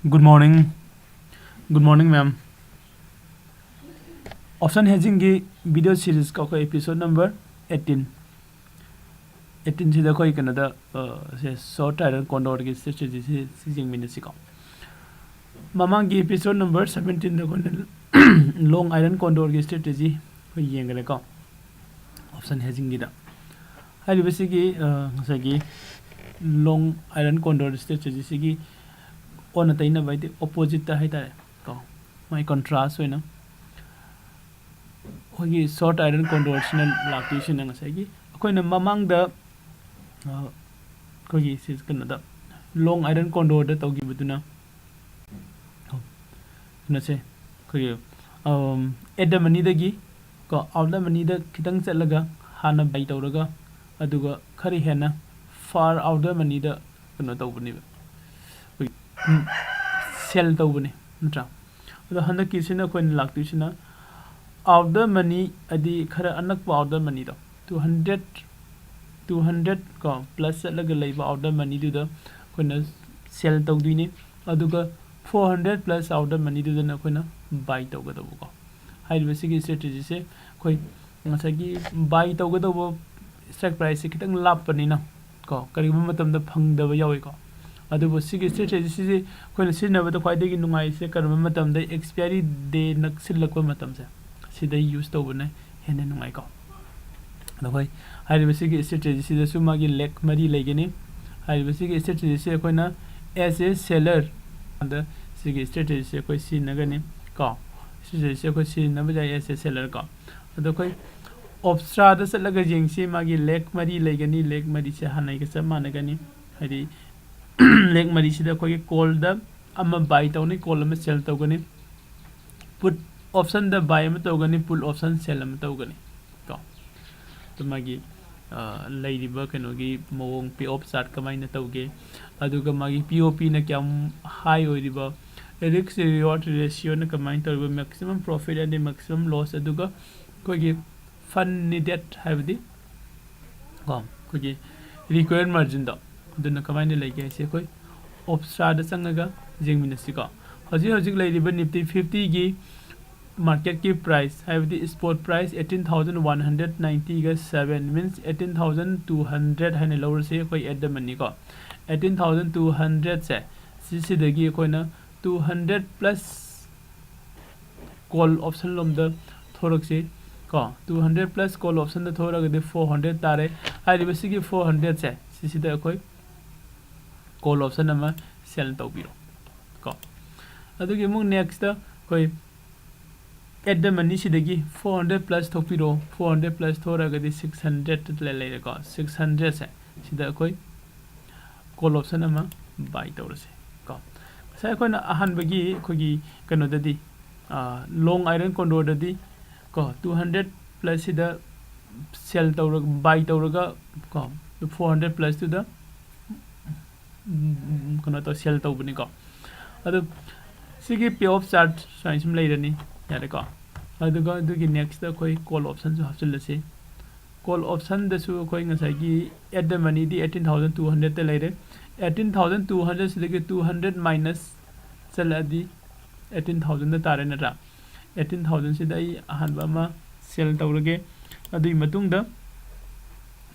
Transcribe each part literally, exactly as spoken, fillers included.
Good morning. Good morning, ma'am. Option hedgingꯒꯤ video seriesꯀ ꯑꯩꯈꯣꯏ episode number eighteen, eighteenꯁꯤꯗ ꯑꯩꯈꯣꯏ ꯀꯩꯅꯣꯗ, ꯑ, ꯁꯦ short iron condorꯒꯤ strategyꯁꯤ ꯁꯤ ꯌꯦꯡꯃꯤꯟꯅꯁꯤꯀꯣ꯫ ꯃꯃꯥꯡꯒꯤ episode number seventeenꯗ ꯑꯩꯈꯣꯏꯅ long iron condorꯒꯤ strategy ꯑꯩꯈꯣꯏ ꯌꯦꯡꯈ꯭ꯔꯦꯀꯣ, option hedgingꯒꯤꯗ꯫ ꯍꯥꯏꯔꯤꯕꯁꯤꯒꯤ, ꯑ, ꯉꯁꯥꯏꯒꯤ long iron condor strategyꯁꯤꯒꯤ ꯑꯣꯟꯅ ꯇꯩꯅꯕ ꯍꯥꯏꯗꯤ oppositea ꯍꯥꯏꯇꯥꯔꯦ ꯀꯣ, ꯃꯥꯏ contrast ꯑꯣꯏꯅ ꯑꯩꯈꯣꯏꯒꯤ short iron condorꯁꯤꯅ ꯂꯥꯛꯇꯣꯏꯁꯤꯅ ꯉꯁꯥꯏꯒꯤ ꯑꯩꯈꯣꯏꯅ ꯃꯃꯥꯡꯗ, ꯑ, ꯑꯩꯈꯣꯏꯒꯤ ꯁꯤ ꯀꯩꯅꯣꯗ long iron condorꯗ ꯇꯧꯈꯤꯕꯗꯨꯅ, ꯑꯣ, ꯀꯩꯅꯣꯁꯦ ꯑꯩꯈꯣꯏꯒꯤ, ꯑꯝ, at the moneyꯗꯒꯤ ꯀꯣ, out the moneyꯗ ꯈꯤꯇꯪ ꯆꯠꯂꯒ ꯍꯥꯟꯅ buy ꯇꯧꯔꯒ ꯑꯗꯨꯒ ꯈꯔ ꯍꯦꯟꯅ far out the moneyꯗ ꯀꯩꯅꯣ ꯇꯧꯕꯅꯦꯕ, ꯑꯩꯈꯣꯏ, ꯎꯝ, sell ꯇꯧꯕꯅꯦ, ꯅꯠꯇ꯭ꯔꯥ? ꯑꯗꯣ ꯍꯟꯗꯛꯀꯤꯁꯤꯅ ꯑꯩꯈꯣꯏꯅ ꯂꯥꯛꯇꯣꯏꯁꯤꯅ out the money, ꯍꯥꯏꯗꯤ ꯈꯔ ꯑꯅꯛꯄ out the moneyꯗꯣ, two hundred, two hundred ꯀꯣ, plus ꯆꯠꯂꯒ ꯂꯩꯕ out the moneyꯗꯨꯗ ꯑꯩꯈꯣꯏꯅ sell ꯇꯧꯗꯣꯏꯅꯤ꯫ ꯑꯗꯨꯒ four hundred plus out the moneyꯗꯨꯗꯅ ꯑꯩꯈꯣꯏꯅ buy ꯇꯧꯒꯗꯧꯕꯀꯣ꯫ ꯍꯥꯏꯔꯤꯕꯁꯤꯒꯤ strategyꯁꯦ ꯑꯩꯈꯣꯏ ꯉꯁꯥꯏꯒꯤ buy ꯇꯧꯒꯗꯧꯕ strike priceꯁꯦ ꯈꯤꯇꯪ ꯂꯥꯞꯄꯅꯤꯅ ꯀꯣ, ꯀꯔꯤꯒꯨꯝꯕ ꯃꯇꯝꯗ ꯐꯪꯗꯕ ꯌꯥꯎꯏꯀꯣ꯫ ꯑꯗꯨꯕꯨ ꯁꯤꯒꯤ strategyꯁꯤꯗꯤ ꯑꯩꯈꯣꯏꯅ ꯁꯤꯖꯤꯟꯅꯕꯗ ꯈ꯭ꯋꯥꯏꯗꯒꯤ ꯅꯨꯡꯉꯥꯏꯔꯤꯁꯦ ꯀꯔꯝꯕ ꯃꯇꯝꯗ, expiry day ꯅꯛꯁꯤꯜꯂꯛꯄ ꯃꯇꯝꯁꯦ, ꯁꯤꯗ use ꯇꯧꯕꯅ ꯍꯦꯟꯅ ꯅꯨꯡꯉꯥꯏꯀꯣ꯫ ꯑꯗꯣ ꯑꯩꯈꯣꯏ ꯍꯥꯏꯔꯤꯕꯁꯤꯒꯤ strategyꯁꯤꯗꯁꯨ ꯃꯥꯒꯤ leg ꯃꯔꯤ ꯂꯩꯒꯅꯤ꯫ ꯍꯥꯏꯔꯤꯕꯁꯤꯒꯤ strategyꯁꯤ ꯑꯩꯈꯣꯏꯅ as a seller ꯑꯗ ꯁꯤꯒꯤ strategyꯁꯤ ꯑꯩꯈꯣꯏ ꯁꯤꯖꯤꯟꯅꯒꯅꯤ ꯀꯣ꯫ Strategyꯁꯤ ꯑꯩꯈꯣꯏ ꯁꯤꯖꯤꯟꯅꯕ ꯌꯥꯏ as a seller ꯀꯣ꯫ ꯑꯗꯣ ꯑꯩꯈꯣꯏ optionꯗ ꯆꯠꯂꯒ ꯌꯦꯡꯁꯤ, ꯃꯥꯒꯤ leg ꯃꯔꯤ ꯂꯩꯒꯅꯤ, leg ꯃꯔꯤꯁꯦ ꯍꯥꯟꯅꯩꯒ ꯆꯞ ꯃꯥꯟꯅꯒꯅꯤ꯫ ꯍꯥꯏꯗꯤ leg ꯃꯔꯤꯁꯤꯗ ꯑꯩꯈꯣꯏꯒꯤ callꯗ ꯑꯃ buy ꯇꯧꯅꯤ, call ꯑꯃ sell ꯇꯧꯒꯅꯤ, put optionꯗ buy ꯑꯃ ꯇꯧꯒꯅꯤ, put option sell ꯑꯃ ꯇꯧꯒꯅꯤ ꯀꯣ꯫ ꯑꯗꯨ ꯃꯥꯒꯤ, ꯑ, ꯂꯩꯔꯤꯕ ꯀꯩꯅꯣꯒꯤ ꯃꯑꯣꯡ, pay off chart ꯀꯃꯥꯏꯅ ꯇꯧꯒꯦ, ꯑꯗꯨꯒ ꯃꯥꯒꯤ P O Pꯅ ꯀꯌꯥꯝ high ꯑꯣꯏꯔꯤꯕ, risk reward ratioꯅ ꯀꯃꯥꯏꯅ ꯇꯧꯔꯤꯕ, maximum profit ꯑꯃꯗꯤ maximum loss, ꯑꯗꯨꯒ ꯑꯩꯈꯣꯏꯒꯤ fund needed ꯍꯥꯏꯕꯗꯤ ꯀꯣ, ꯑꯩꯈꯣꯏꯒꯤ required marginꯗꯣ ꯑꯗꯨꯅ ꯀꯃꯥꯏꯅ ꯂꯩꯒꯦ ꯍꯥꯏꯁꯦ ꯑꯩꯈꯣꯏ optionꯗ ꯆꯪꯉꯒ ꯌꯦꯡꯃꯤꯟꯅꯁꯤꯀꯣ꯫ ꯍꯧꯖꯤꯛ ꯍꯧꯖꯤꯛ ꯂꯩꯔꯤꯕ Nifty fifty ꯒꯤ market ꯀꯤ price, ꯍꯥꯏꯕꯗꯤ spot price eighteen thousand one hundred ninety ꯒ seven, means eighteen thousand two hundred ꯍꯥꯏꯅ ꯂꯧꯔꯁꯤ ꯑꯩꯈꯣꯏ at the money ꯀꯣ꯫ Eighteen thousand two hundred ꯁꯦ, ꯁꯤꯁꯤꯗꯒꯤ ꯑꯩꯈꯣꯏꯅ two hundred plus call option ꯂꯣꯝꯗ ꯊꯣꯔꯛꯁꯤ ꯀꯣ꯫ Two hundred plus call option ꯗ ꯊꯣꯔꯒꯗꯤ four hundred ꯇꯥꯔꯦ꯫ ꯍꯥꯏꯔꯤꯕ ꯁꯤꯒꯤ four hundred ꯁꯦ, ꯁꯤꯁꯤꯗ ꯑꯩꯈꯣꯏ call option ꯑꯃ sell ꯇꯧꯕꯤꯔꯣ ꯀꯣ꯫ ꯑꯗꯨꯒꯤ ꯑꯃꯨꯛ next ꯑꯩꯈꯣꯏ at the money ꯁꯤꯗꯒꯤ four hundred plus ꯊꯣꯛꯄꯤꯔꯣ꯫ Four hundred plus ꯊꯣꯔꯒꯗꯤ six hundred ꯂꯩꯔꯦꯀꯣ꯫ Six hundred ꯁꯦ, ꯁꯤꯗ ꯑꯩꯈꯣꯏ call option ꯑꯃ buy ꯇꯧꯔꯁꯦ ꯀꯣ꯫ ꯉꯁꯥꯏ ꯑꯩꯈꯣꯏꯅ ꯑꯍꯥꯟꯕꯒꯤ ꯑꯩꯈꯣꯏꯒꯤ ꯀꯩꯅꯣꯗꯗꯤ, ꯑꯥ, long iron condor ꯗꯗꯤ ꯀꯣ, two hundred plus ꯁꯤꯗ sell ꯇꯧꯔꯒ, buy ꯇꯧꯔꯒ ꯀꯣ, four hundred plus ꯇꯨꯗ, ꯎꯝ, ꯀꯩꯅꯣ ꯇꯧ, sell ꯇꯧꯕꯅꯤꯀꯣ꯫ ꯑꯗꯨ ꯁꯤꯒꯤ pay off chart ꯁꯨꯃꯥꯏꯅ ꯁꯨꯝ ꯂꯩꯔꯅꯤ, ꯌꯥꯔꯦꯀꯣ꯫ ꯑꯗꯨꯒ ꯑꯗꯨꯒꯤ next ꯑꯩꯈꯣꯏ call option ꯁꯨ ꯍꯥꯞꯆꯤꯜꯂꯁꯤ꯫ Call option ꯗꯁꯨ ꯑꯩꯈꯣꯏ ꯉꯁꯥꯏꯒꯤ at the money D eighteen thousand two hundred ꯇ ꯂꯩꯔꯦ꯫ Eighteen thousand two hundred ꯁꯤꯗꯒꯤ two hundred minus ꯆꯠꯂꯛꯑꯗꯤ eighteen thousand ꯗ ꯇꯥꯔꯦ ꯅꯠꯇ꯭ꯔꯥ? Eighteen thousand ꯁꯤꯗ ꯑꯩ ꯑꯍꯥꯟꯕ ꯑꯃ sell ꯇꯧꯔꯒꯦ꯫ ꯑꯗꯨꯒꯤ ꯃꯇꯨꯡꯗ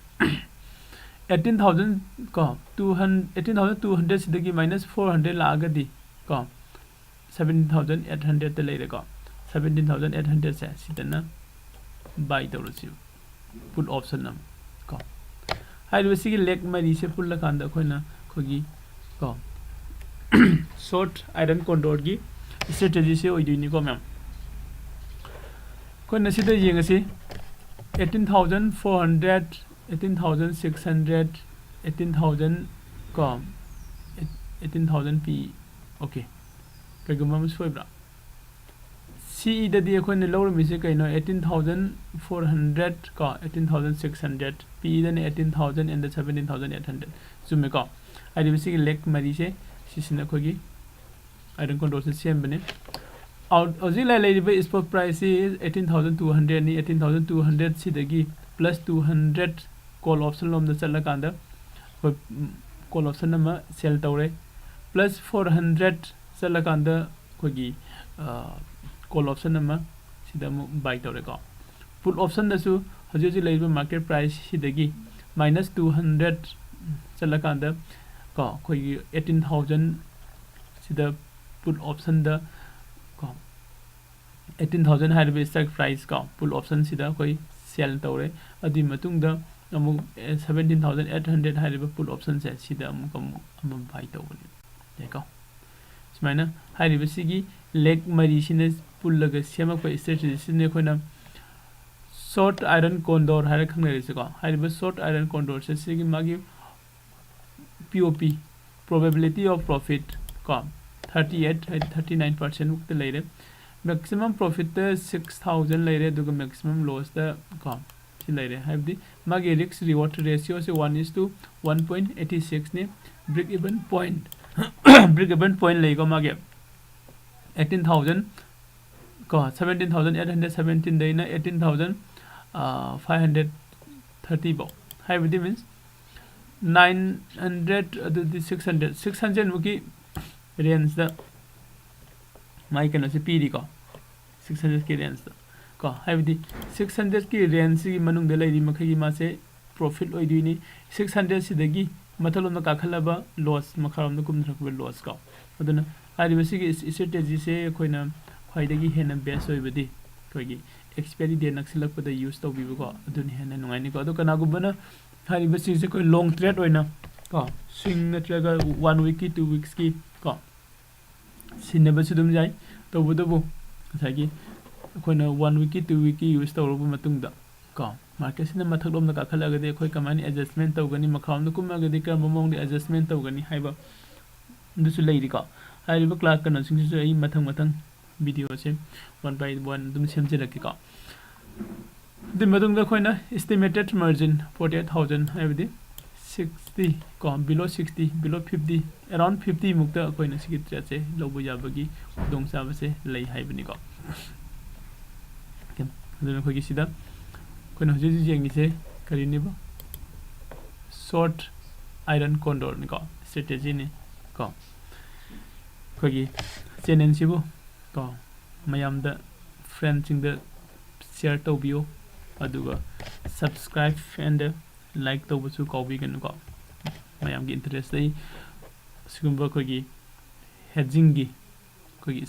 eighteen thousand ꯀꯣ, two hundred, eighteen thousand two hundred ꯁꯤꯗꯒꯤ minus four hundred ꯂꯥꯛꯑꯒꯗꯤ ꯀꯣ, seventeen thousand eight hundred ꯇ ꯂꯩꯔꯦꯀꯣ꯫ Seventeen thousand eight hundred ꯁꯦ ꯁꯤꯗꯅ buy ꯇꯧꯔꯁꯤ, put option ꯑꯃ ꯀꯣ꯫ ꯍꯥꯏꯔꯤꯕ ꯁꯤꯒꯤ leg ꯃꯔꯤꯁꯦ ꯄꯨꯜꯂꯀꯥꯟꯗ ꯑꯩꯈꯣꯏꯅ ꯑꯩꯈꯣꯏꯒꯤ ꯀꯣ, short iron condor ꯒꯤ strategy ꯁꯦ ꯑꯣꯏꯗꯣꯏꯅꯤꯀꯣ ꯃꯌꯥꯝ꯫ ꯑꯩꯈꯣꯏꯅ ꯁꯤꯗ ꯌꯦꯡꯉꯁꯤ, eighteen thousand four hundred, eighteen thousand six hundred, eighteen thousand ꯀꯣ, eighteen thousand ꯄꯤ꯫ Okay, ꯀꯩꯒꯨꯝꯕ ꯑꯃ ꯁꯣꯏꯕ꯭ꯔꯥ? ꯁꯤꯗꯗꯤ ꯑꯩꯈꯣꯏꯅ ꯂꯧꯔꯝꯃꯤꯁꯦ ꯀꯩꯅꯣ? Eighteen thousand four hundred ꯀꯣ, eighteen thousand six hundred꯫ ꯄꯤꯗꯅ eighteen thousand and seventeen thousand eight hundred꯫ ꯆꯨꯝꯃꯦꯀꯣ? ꯍꯥꯏꯔꯤꯕ ꯁꯤꯒꯤ leg ꯃꯔꯤꯁꯦ, ꯁꯤꯁꯤꯅ ꯑꯩꯈꯣꯏꯒꯤ iron condor ꯁꯦ ꯁꯦꯝꯕꯅꯦ꯫ Out-, ꯍꯧꯖꯤꯛ ꯂꯩ-, ꯂꯩꯔꯤꯕ spot price ꯁꯤ eighteen thousand two hundred ꯅꯤ꯫ Eighteen thousand two hundred ꯁꯤꯗꯒꯤ plus two hundred call option ꯂꯣꯝꯗ ꯆꯠꯂꯀꯥꯟꯗ ꯑꯩꯈꯣꯏ, ꯎꯝ, call option ꯑꯃ sell ꯇꯧꯔꯦ꯫ ꯄ꯭ꯂꯁ ꯐꯣꯔ ꯍꯟꯗ꯭ꯔꯦꯠ ꯆꯠꯂꯀꯥꯟꯗ ꯑꯩꯈꯣꯏꯒꯤ ꯀꯣꯜ ꯑꯣꯞꯁꯟ ꯑꯃ ꯁꯤꯗ ꯑꯃꯨꯛ ꯕꯥꯏ ꯇꯧꯔꯦꯀꯣ꯫ ꯄꯨꯠ ꯑꯣꯞꯁꯟꯗꯁꯨ ꯍꯧꯖꯤꯛ ꯍꯧꯖꯤꯛ ꯂꯩꯔꯤꯕ ꯃꯥꯔꯀꯦꯠ ꯄ꯭ꯔꯥꯏꯁ ꯁꯤꯗꯒꯤ ꯃꯥꯏꯅꯁ ꯇꯨ ꯍꯟꯗ꯭ꯔꯦꯠ ꯆꯠꯂꯀꯥꯟꯗ ꯀꯣ ꯑꯩꯈꯣꯏꯒꯤ ꯑꯩꯠꯇꯤꯟ ꯊꯥꯎꯖꯟ ꯁꯤꯗ ꯄꯨꯠ ꯑꯣꯞꯁꯟꯗ ꯀꯣ ꯑꯩꯠꯇꯤꯟ ꯊꯥꯎꯖꯟ ꯍꯥꯏꯔꯤꯕ ꯏꯁꯇ꯭ꯔꯥꯏꯛ ꯄ꯭ꯔꯥꯏꯁ ꯀꯣ ꯄꯨꯠ ꯑꯣꯞꯁꯟꯁꯤꯗ ꯑꯩꯈꯣꯏ ꯁꯦꯜ ꯇꯧꯔꯦ꯫ ꯑꯗꯨꯒꯤ ꯃꯇꯨꯡꯗ ꯑꯃꯨꯛ ꯁꯕꯦꯟꯇꯤꯟ ꯊꯥꯎꯖꯟ ꯑꯩꯠ ꯍꯟꯗ꯭ꯔꯦꯠ ꯍꯥꯏꯔꯤꯕ ꯄꯨꯠ ꯑꯣꯞꯁꯟꯁꯦ ꯁꯤꯗ ꯑꯃꯨꯛ ꯑꯃꯨꯛ ꯑꯃ ꯕꯥꯏ ꯇꯧꯕꯅꯦ꯫ ꯌꯥꯏꯀꯣ? ꯁꯨꯃꯥꯏꯅ ꯍꯥꯏꯔꯤꯕꯁꯤꯒꯤ ꯂꯦꯛ ꯃꯔꯤꯁꯤꯅ ꯄꯨꯜꯂꯒ ꯁꯦꯝꯃꯛꯄ ꯏꯁꯇ꯭ꯔꯦꯇꯦꯖꯤꯁꯤꯅ ꯑꯩꯈꯣꯏꯅ ꯁꯣꯔꯠ ꯑꯥꯏꯔꯟ ꯀꯣꯟꯗꯣꯔ ꯍꯥꯏꯔ ꯈꯪꯅꯔꯤꯁꯦꯀꯣ꯫ ꯍꯥꯏꯔꯤꯕ ꯁꯣꯔꯠ ꯑꯥꯏꯔꯟ ꯀꯣꯟꯗꯣꯔꯁꯦ ꯁꯤꯒꯤ ꯃꯥꯒꯤ ꯄꯤ ꯑꯣ ꯄꯤ, probability of profit ꯀꯣ, ꯊꯥꯔꯇꯤ ꯑꯩꯠ ꯍꯥꯏꯗꯤ ꯊꯥꯔꯇꯤ ꯅꯥꯏꯟ ꯄꯥꯔꯁꯦꯟ ꯃꯨꯛꯇ ꯂꯩꯔꯦ꯫ ꯃꯦꯛꯁꯤꯃꯝ ꯄ꯭ꯔꯣꯐꯤꯠꯇ ꯁꯤꯛꯁ ꯊꯥꯎꯖꯟ ꯂꯩꯔꯦ, ꯑꯗꯨꯒ ꯃꯦꯛꯁꯤꯃꯝ ꯂꯣꯁꯇ ꯀꯣ ꯁꯤ ꯂꯩꯔꯦ꯫ ꯍꯥꯏꯕꯗꯤ ꯃꯥꯒꯤ risk reward ratio say one is to one point eighty six ꯅꯤ꯫ Break even point, break even point ꯂꯩꯀꯣ ꯃꯥꯒꯤ ꯑꯩꯠꯇꯤꯟ ꯊꯥꯎꯖꯟ ꯀꯣ, ꯁꯕꯦꯟꯇꯤꯟ ꯊꯥꯎꯖꯟ ꯑꯩꯠ ꯍꯟꯗ꯭ꯔꯦꯠ ꯁꯕꯦꯟꯇꯤꯟꯗꯩꯅ eighteen thousand five hundred thirty ꯐꯥꯎ꯫ ꯍꯥꯏꯕꯗꯤ ꯃꯤꯟꯁ ꯅꯥꯏꯟ ꯍꯟꯗ꯭ꯔꯦꯠ, ꯑꯗꯨꯗꯤ six hundred, six hundred ꯃꯨꯛꯀꯤ ꯔꯦꯟꯖꯇ ꯃꯥꯒꯤ ꯀꯩꯅꯣꯁꯦ ꯄꯤꯔꯤꯀꯣ꯫ ꯁꯤꯛꯁ ꯍꯟꯗ꯭ꯔꯦꯠꯀꯤ ꯔꯦꯟꯖꯇ ꯀꯣ, ꯍꯥꯏꯕꯗꯤ ꯁꯤꯛꯁ ꯍꯟꯗ꯭ꯔꯦꯠꯀꯤ ꯔꯦꯟꯖꯁꯤꯒꯤ ꯃꯅꯨꯡꯗ ꯂꯩꯔꯤ ꯃꯈꯩꯒꯤ ꯃꯥꯁꯦ ꯄ꯭ꯔꯣꯐꯤꯠ ꯑꯣꯏꯗꯣꯏꯅꯤ꯫ ꯁꯤꯛꯁ ꯍꯟꯗ꯭ꯔꯦꯠ ꯁꯤꯗꯒꯤ ꯃꯊꯛꯂꯣꯝꯗ ꯀꯥꯈꯠꯂꯕ ꯂꯣꯁ, ꯃꯈꯥꯔꯣꯝꯗ ꯀꯨꯝꯊꯔꯛꯄ ꯂꯣꯁ ꯀꯣ꯫ ꯑꯗꯨꯅ ꯍꯥꯏꯔꯤꯕꯁꯤꯒꯤ ꯏꯁ-, ꯏꯁꯇ꯭ꯔꯦꯇꯦꯖꯤꯁꯦ ꯑꯩꯈꯣꯏꯅ ꯈ꯭ꯋꯥꯏꯗꯒꯤ ꯍꯦꯟꯅ ꯕꯦꯁ ꯑꯣꯏꯕꯗꯤ ꯑꯩꯈꯣꯏꯒꯤ ꯑꯦꯛꯁꯄꯤꯌꯔꯤ ꯗꯦꯠ ꯅꯛꯁꯤꯜꯂꯛꯄꯗ ꯌꯨꯁ ꯇꯧꯕꯤꯕꯀꯣ, ꯑꯗꯨꯅ ꯍꯦꯟꯅ ꯅꯨꯡꯉꯥꯏꯅꯤꯀꯣ꯫ ꯑꯗꯣ ꯀꯅꯥꯒꯨꯝꯕꯅ ꯍꯥꯏꯔꯤꯕꯁꯤꯡꯁꯦ ꯑꯩꯈꯣꯏ ꯂꯣꯡ ꯇ꯭ꯔꯦꯠ ꯑꯣꯏꯅ ꯀꯣ, ꯁ꯭ꯋꯤꯡ ꯅꯠꯇ꯭ꯔꯒ ꯋꯥꯟ ꯋꯤꯛꯀꯤ, ꯇꯨ ꯋꯤꯛꯁꯀꯤ ꯀꯣ, ꯁꯤꯟꯅꯕꯁꯨ ꯑꯗꯨꯝ ꯌꯥꯏ꯫ ꯇꯧꯕꯇꯕꯨ ꯉꯁꯥꯏꯒꯤ ꯑꯩꯈꯣꯏꯅ ꯋꯥꯟ ꯋꯤꯛꯀꯤ, ꯇꯨ ꯋꯤꯛꯀꯤ ꯌꯨꯁ ꯇꯧꯔꯕ ꯃꯇꯨꯡꯗ ꯀꯣ, ꯃꯥꯔꯀꯦꯠꯁꯤꯅ ꯃꯊꯛꯂꯣꯝꯗ ꯀꯥꯈꯠꯂꯒꯗꯤ ꯑꯩꯈꯣꯏ ꯀꯃꯥꯏꯅ ꯑꯦꯗꯖꯁꯃꯦꯟ ꯇꯧꯒꯅꯤ, ꯃꯈꯥꯔꯣꯝꯗ ꯀꯨꯝꯃꯒꯗꯤ ꯀꯔꯝꯕ ꯃꯑꯣꯡꯗ ꯑꯦꯗꯖꯁꯃꯦꯟ ꯇꯧꯒꯅꯤ ꯍꯥꯏꯕ ꯑꯗꯨꯁꯨ ꯂꯩꯔꯤꯀꯣ꯫ ꯍꯥꯏꯔꯤꯕ ꯀ꯭ꯂꯥꯁ ꯀꯩꯅꯣꯁꯤꯡꯁꯤꯁꯨ ꯑꯩ ꯃꯊꯪ ꯃꯊꯪ ꯚꯤꯗꯤꯑꯣꯁꯦ ꯋꯥꯟ ꯕꯥꯏ ꯋꯥꯟ ꯑꯗꯨꯝ ꯁꯦꯝꯖꯔꯛꯀꯦꯀꯣ꯫ ꯑꯗꯨꯒꯤ ꯃꯇꯨꯡꯗ ꯑꯩꯈꯣꯏꯅ estimated margin forty eight thousand ꯍꯥꯏꯕꯗꯤ ꯁꯤꯛꯁꯇꯤ ꯀꯣ, below sixty, below fifty, around fifty ꯃꯨꯛꯇ ꯑꯩꯈꯣꯏꯅ ꯁꯤꯒꯤ ꯇ꯭ꯔꯦꯠꯁꯦ ꯂꯧꯕ ꯌꯥꯕꯒꯤ ꯈꯨꯗꯣꯡꯆꯥꯕꯁꯦ ꯂꯩ ꯍꯥꯏꯕꯅꯤꯀꯣ꯫ ꯑꯗꯨꯅ ꯑꯩꯈꯣꯏꯒꯤ ꯁꯤꯗ ꯑꯩꯈꯣꯏꯅ ꯍꯧꯖꯤꯛ ꯍꯧꯖꯤꯛ ꯌꯦꯡꯉꯤꯁꯦ ꯀꯔꯤꯅꯦꯕ? ꯁꯣꯔꯠ ꯑꯥꯏꯔꯟ ꯀꯣꯟꯗꯣꯔꯅꯤꯀꯣ, ꯏꯁꯇ꯭ꯔꯦꯇꯦꯖꯤꯅꯤ ꯀꯣ꯫ ꯑꯩꯈꯣꯏꯒꯤ ꯆꯦꯅꯦꯜꯁꯤꯕꯨ ꯀꯣ ꯃꯌꯥꯝꯗ, ꯐ꯭ꯔꯦꯟꯁꯤꯡꯗ ꯁꯤꯌꯔ ꯇꯧꯕꯤꯌꯨ, ꯑꯗꯨꯒ subscribe and like ꯇꯧꯕꯁꯨ ꯀꯥꯎꯕꯤꯒꯅꯨꯀꯣ꯫ ꯃꯌꯥꯝꯒꯤ ꯏꯟꯇꯔꯦꯁ ꯂꯩ ꯑꯁꯤꯒꯨꯝꯕ ꯑꯩꯈꯣꯏꯒꯤ ꯍꯦꯖꯤꯡꯒꯤ ꯑꯩꯈꯣꯏꯒꯤ